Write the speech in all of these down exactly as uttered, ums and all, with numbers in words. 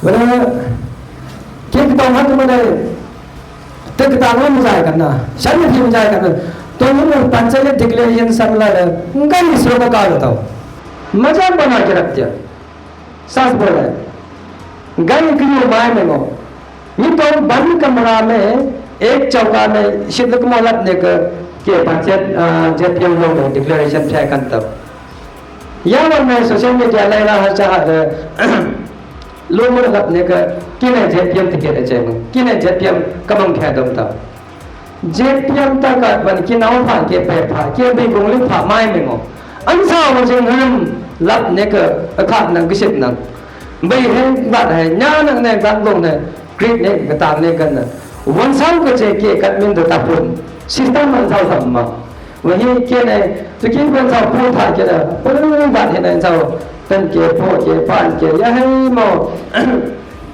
Bueno, kik tong hat mana te kita no mujai kana. Shan ni mujai kana. To ni mo panchayat declaration samla le. Ngai sro ka ka tau. Majan bana kirak tia. Sas bola. Ngai kini mai mengo. Ni to ban kamra me ek chauka me shit luk mo lap ne ke ke panchayat, ah, J P M lo me declaration chai kan tau. Ya wan me social media lai ra ha cha ha de. Lo mo lap ne ke kine J P M ticket a chai mo. Kine J P M kamang kha dom tau. J P M ta kat ban kinau pha ke pe pha ke bi gong li pha mai mengo. An sa wa jing ham lap ne ke a khat nang kishit nang. Bai he bat he nya nang ne gat long ne. Greek ne ka tam ne kan na. Wan sau ka che ke kat min da tapun. System man sau sam ma. Wa hi ke ne, tu ki wan sau pu tha ke na. Pu wan he na sau. Tan ke po ke pan ke ya he mo.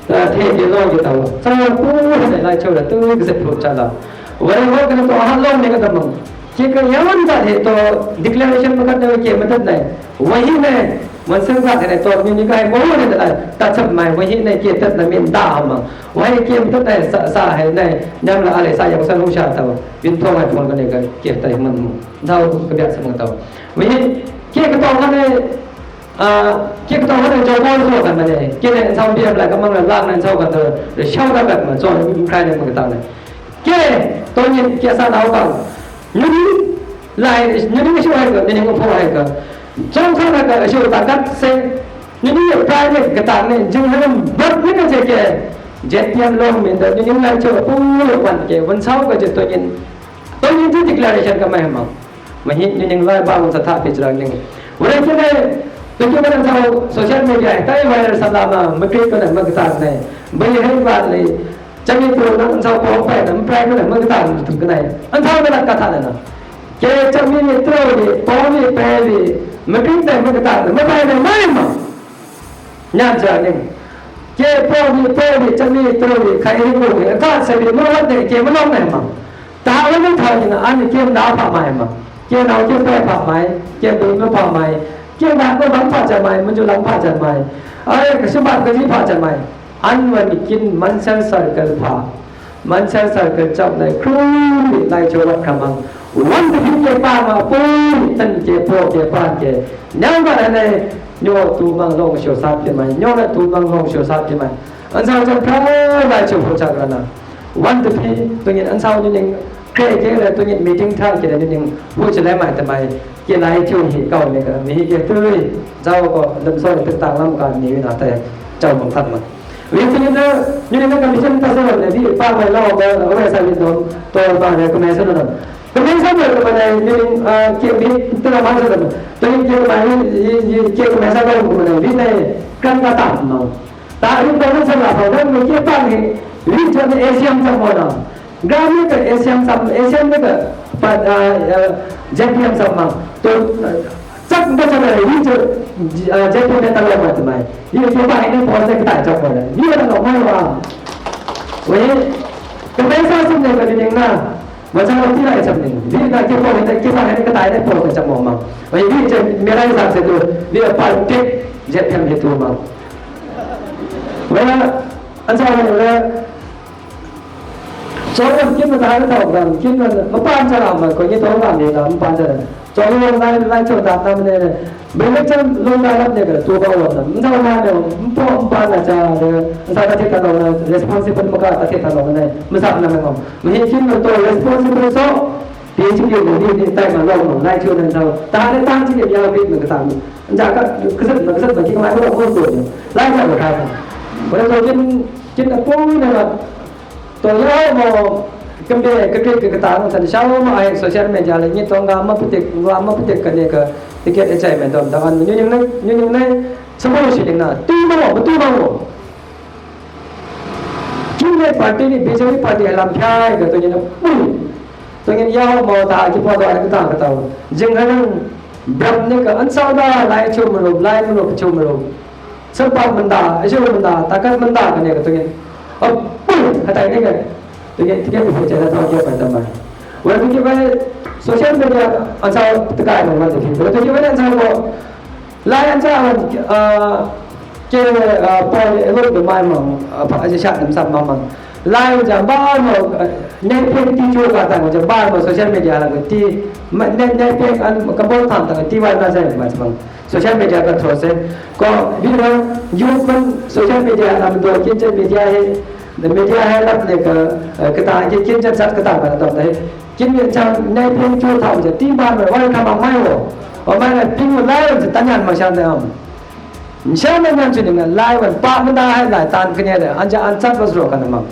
Ta the ke lo ke tau. Sau pu he na lai chau da tu ke se pu cha la. Wa wa ke na to ha lo ne ka ta mang. Ke ka ya wan da he to declaration ma kat ne ke ma tat ne. Wa hi ne. Wan sen gat he ne to ni ni ka he mo ne ta ta chap mai. Wa hi ne ke tat na min da ma. Wai ke mut ta sa sa he nai nyam la ale sa yang san hu sha tau. Bin thong ai phone ka ne ka ke tai man mu. Thau ka biak sa mang tau. Wai ke ka tong ha ne, ah, ke ka tong ha ne jao mo so kan ma ne. Ke ne san biak la ka mang la la ne san ka tau. Shao ka ka ma so kai ne mang tau ne. Ke to ni ke sa nau ka. Ñu ni lai, ñu ni shu hai ka, ñu ni ngu pho hai ka. Chong sa ka ka shu ta kat se. Ñu ni private ka ta ne, jing ha bak ni ka che ke. Jet pian long min da, ñu ni lai cho pu lo pan ke, wan sau ka che to nyin. To nyin tu declaration ka mai ma. Ma hi ñu ni lai ba wan sa tha pi jrang ni. Wan ke ne, to ke wan sau social media, tai viral sa la ma, ma kri ko ne, ma ka ta ne. Ba ye hai ba le. Chami tru na, an sau pong pe na, an prai ko na, ma ka ta na tu ka na. An sau na ka ta na. Ke chami ni tru ni, pong ni pe ni, ma ka ta, ma ka ta na, ma prai na, ma ma. Nyan cha ni. Ke pong ni pe ni, chami ni tru ni, kai ni ko ni, an ta se ni, ma wa ni, ke ma long na ma. Ta wa ni ta ni na, an ke na pa ma ma. Ke na ke pe pa ma, ke bu ma pa ma. Ke na ko lang pa cha ma, ma ju lang pa cha ma. Ai, ka shi ba ka ji pa cha ma. An wan kin Mansel circle pha. Mansel circle chap nai krui lai cho wat khamang. Wan te phi ke pa ma pui tan ke po ke pan ke. Nyang ba nai nyo tu mang long sho sat ke mai. Nyo na tu mang long sho sat ke mai. An sao chap kha lai cho po chak rana. Wan te phi tu nyin an sao ni ning kre ke le tu nyin meeting tha ke le ni ning hu che le mai te mai. Ke lai chu hi kau ne ka, mi hi ke tui, jao ko, lem so ni pek tang lam ka, ni na te, jao mong that ma. Wi tu ni na, ni na ka mission ta so ne, di pa ma lo ko, ko sa ni do, to pa ne, ko me sa no. Ko me sa no, ko ne, ni, ah, ke mi, tu na ma sa no. Tu ni ke ma ni, ni, ni, ke ko me sa no, ko ne, ni ne, kan ka ta no. Ta ri ko sa la, ko ne, ke pa ni, ni cho ni Asian sa mo na. Gami ka Asian sam, Asian ka pa, ah, ah, J P M sam ma. To, ah, sak ba sa na ri to, ah, J P M ta lo ma ta mai. Yi to ba ini po sa ka ta chak ma. Yi ta lo ma wa. Wei, ka ba sa sim ne ka ni na. Ma sa lo ti la sam ne. Yi na ki po ne ki ba ne ka ta ne po ka chak ma ma. Wei, yi je mera sa se to. Yi pa tik J P M je to ma. Wei, an sa ne. Chong kin ma ta ta kan kin ma ma pan cha la ma ko ni to ma ni la ma pan cha la. Chong long lai lai chong ta ta ne. Be le chong long lai la ne ka tu ba wa na. Ma ta ma ne ma po ma pan na cha de. Ma ta ta ta long na responsible ma ka ta ta long ne. Ma sa na ma ko. Ma hi kin ma to responsible so. Pi chi kin ni ni tai ma long ma lai chong na sa. Ta ne ta chi kin ya pi ma ka ta. Ja ka ka sa ma ka sa ma ki ma ko ko ko. Lai cha ka ka. Ba to kin kin na po na. To ya mo kambe ka kit ka katang san shao ma ai social media le ni to nga ma putik nga ma putik ka ne ka ticket e chai me dom da an ñu ñu ne ñu ñu ne sa mo shi na tu ma mo tu ma mo. Ki ne party ni B J P party lam phai ka to ni na pu. To ni ya mo ta ki po do an ka ta ka ta. Jing ha nang brap ne ka an sao da lai chu mo lai mo chu mo. Sân pap manda, ayo manda, takat manda ka ne ka tungin. Ap, ka tai ne ka. Tungin, tungin, tungin, tungin, tungin, tungin, tungin, tungin. Wala tungin, wala social media, an sa, takai, man, man, tungin. Wala tungin, wala an sa, ko, lai an sa, ah, Ke, ah, poli elok de mai mang, ah, pa aja sha dem sam mang mang. Lai ja bar mo, ah, ne pek ti chu ka tang ja bar mo social media la ti, ma, ne, ne pek an ka bol tham tang ti wa na sa ma mang. Social media ka thro se. Ko, vi na, yu man social media am do kin chen media he, the media he lap ne ka, ah, ka ta kin chen sat ka ta ka do he. Kin ne chang ne pek chu tham ja ti bar mo wa ka mang mai wo. O mai na ping lai ja ta nyan ma sha ne am. Nsa na nyan chuni nga lai wan pa manda hai lai tan kene le, anja an chat was ro kana mang.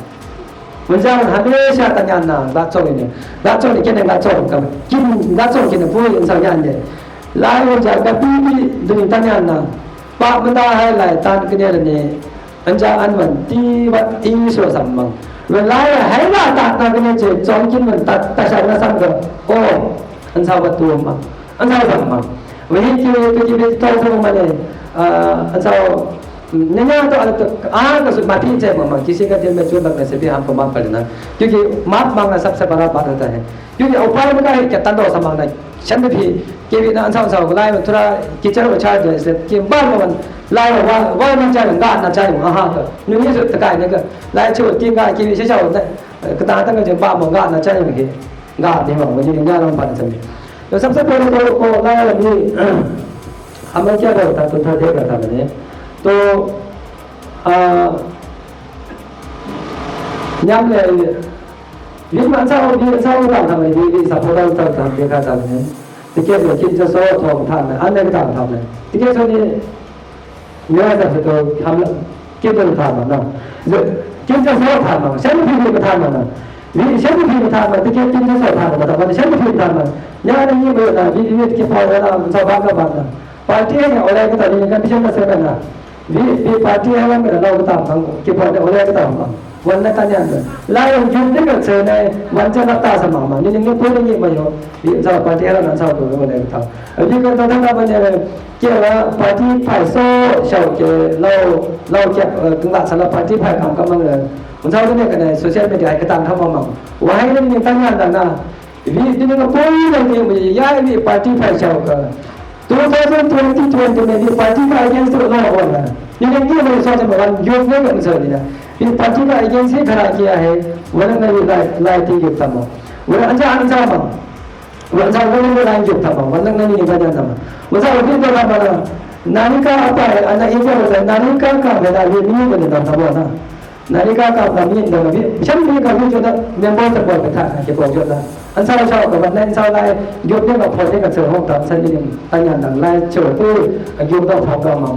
Wan ja wan hamesha ta nyan na, da chong ni, da chong ni kene da chong ka, kin da chong kene pui in sa nyan de. Lai wan ja ka pi pi du ni ta nyan na, pa manda hai lai tan kene le ni, anja an wan ti wa i so sam mang. Wan lai hai lai tan na kene che, chong kin wan ta, ta sha na sam ka, o, an sa wa tu mang. An sa sam mang. Wan hi ki, ki, ki, ki, tong sa mang ne, ah, an sa, mm, ne nya to, ah, to, ah, ka su ma pi che mang mang, kisi ka din me chu bak na se bi ham ko mang pali na. Kyuki map mang na sab se bara ba ta hai. Kyuki au pai ka hi kya tan do sa mang na. Shan bi phi, ke bi na an sa, an sa, lai man thura, ki char wa char de se, ki bar man, lai wa, wa man char, nga na char, aha, to. Nu ni su ta kai ne ka, lai chu, ki nga, ki bi se char, na, ka ta ta nga che ba man, nga na char, ki. Nga ni ma, ni ni nga lang pan sa ni. To sab se pori to ko la ni. Ama kya ba ta to ta de ka ta ni. To, ah, nyam le, ni ma sa, ni sa ta ta ni, ni sa po ta ta ta de ka ta ni. Ti ke ni kin sa so to ta ni, an ne ka ta ni. Ti ke so ni Nyuwa sa sa to hamla, kin sa tha ma na. Kin sa so tha ma, shan phi phi tha ma na. Vi shan phi phi tha ma, ti kin sa so tha ma, ta ma shan phi tha ma. Nya na ni mo na, vi vi ki pa na, sa ba ka ba na. Party ya ole ka ta ni ka bi shan na se na. Vi vi party ya na ka ta ma, ki pa na ole ka ta ma. Wan na ta nyan na. La yong yun ni ka se na, wan sa na ta sa ma ma. Ni ni ni pu ni ma yo. Sa party ya na sa ko ole ka ta. Vi ka ta ta ma ne. Kia la party phai so shau ke lau, lau kia, eh, kung la sa la party phai kam kam mang le. Wan sa ne ka ne social media ai ka tang tham mang. Wa hai ni ni ta nyan na na. Vi ni ni ka poi na ni mi ya ni party phai shau ka. Two thousand twenty twenty ne ni party phai against the law wa na. Ni ni ni ni so ta ma wan yuk ne ka sa ni na. Ni party phai against hi khara kia hai. Wa na ni lai, lai ti yuk ta ma. Wa na an sa an sa ma. Wan sa wan ni lai yuk ta ma. Wan na ni ni ka jan ta ma. Wan sa wan ni to ta ma na. Nani ka apa ana i ko na nani ka ka na ni ni ni ta ma na. Nani ka ka na ni da na ni. Shan ni ka ni jo na member ta ko ta na ke ko jo na. An sa sa ka na an sa lai yuk ni ma po ni ka sa ho ta sa ni ni ta nyan na lai cho tu a yuk ta ho ka ma.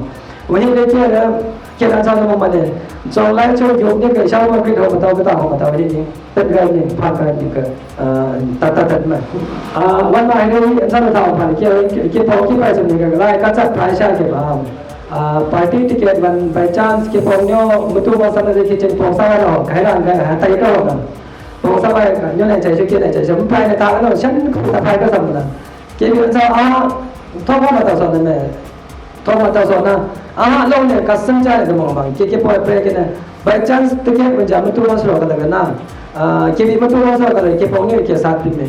Wa ni le ke na ke na sa na ma ne. So lai cho yuk ni ka sa ma ke ho ta ka ta ho ta ni ni. Tết gai ni, phan gai ni ka, ah, ta ta tết ma. Ah, wan ma hai ni, an sa na thao phan kia, kia pau kia pai sa ni ka, lai ka chat pai sa kia ba. Ah, party ticket wan by chance kia pau nyo, mutu ma sa na de kia chen pau sa na ho, kai ran kai, ha, tai ka ho na. Pau sa bai ka, nyo na chai sa kia na chai sa, pai na ta no, shan ka ta pai ka sa na. Ke bi sa, ah, thok ma ta so na me. Thok ma ta so na. Ah, lo ne ka sen cha de mo ma. Ke ke poi pre ke na. By chance te ke mun ja mutu ma so ka la na. Ah, ke bi mutu ma so ka la ke pong ni ke sa pi me.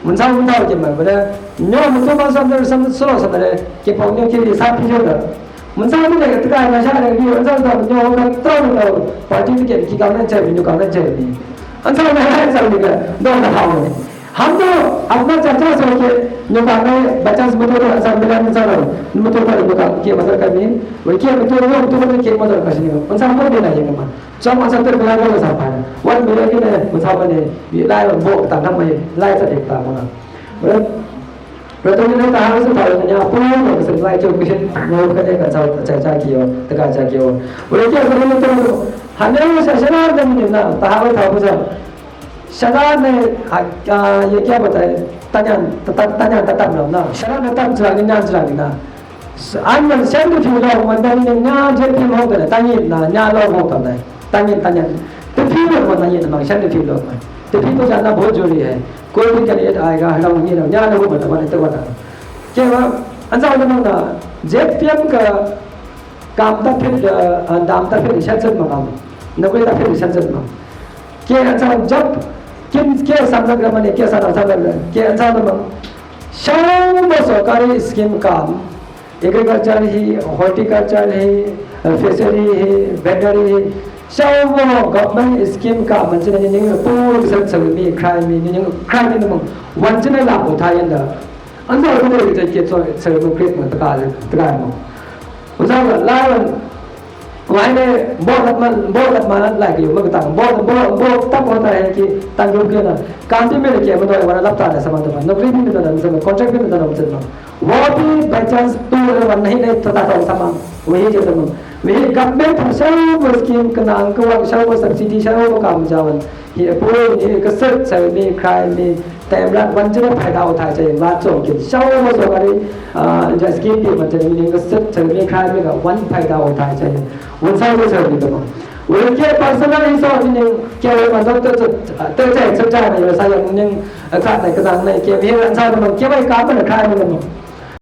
Mun sa mun ta ke ma. Bra. Nyo mutu ma so na sam so sa na ke pong ni ke bi sa pi jo da. Mun sa mun ne ka ta na sha ne bi mun sa ta nyo ka ta na party ke ki ka na che bi nyo ka na che bi. An sa na sa ni ka. Do na ha. Hamno, apna chacha so ke, nyo ka nai, bachas mutu to sa mila ni sa no, mutu to nyo ka ke madar ka ni, wai ke mutu nyo mutu to ke madar ka ni, un sa mo ni na ye ma. So ma sa ter mila ko sa pa. Wan mila ke ne, un sa ma ne, bi lai bo ta na ma ye, lai sa de ta mo na. Wala, wala to ni ta ha sa ta nya, pu no, sa lai cho ke, no ka ne ka sa cha cha ki yo, ta ka cha ki yo. Wala ke sa ni to, ha ne sa sa na ni na, ta ha ta sa. Shala ne, a, a, ye kia ba ta, ta nyan, ta, ta, ta nyan ta tam lo na. Shala ne tam chira ni nyan chira ni na. S-, an man shan du phi lo, man da ni nyan je phi mo ta, ta ni na, nyan lo mo ta na. Ta ni, ta nyan. Te phi lo, man da ni na, man shan du phi lo, man. Te phi to jan na bo juri hai. Koi phi ka ni ai ga, na ni na, nyan lo mo ta, man te wa ta. Ke ba, an sa na na, je phi am ka, kam ta phi, a, dam ta phi shan shan ma kam. Na koi ta phi shan shan ma. Ke an sa jap, kin ke samsak ramani ke sa samsak ramani, ke an sa namang. Shang mo sorkari scheme kam, agriculture hi, horticulture hi, fishery hi, veterinary hi, xawa government scheme ka man china ni ning pur sa sa mi crime mi ni ning crime ni mong wan china la ko tha yan da. An sa ko de ke so sa mo Christmas ta ka ta ka mo. Usa la la wan wai ne bo la man bo la man la ke mo ta bo bo bo ta ko ta ki tan yo ke na. Kan ti me ke mo do wan la ta na sa man ta no Christmas ni ta na sa contract ni ta na sa. Wapi by chance tu le wan nahi le tata tong sama. Wehi je tong. Wehi government tham shawo scheme kanang ka wan shawo subsidy shawo kam jawan. Hi apoi ni ka set sa ni crime ni tem rat wan jina phaida uthai sa yin lat song kin shawo so kari. Ah, ja scheme di man jina ni ka set sa ni crime ni ka wan phaida uthai sa yin. Wan sa sa ni tong. Wehi ke personal hi so ni ke wan doctor sa sa sa ni sa yang ni ka na kanang ni ke wehi wan sa ni ke wan ka na crime ni.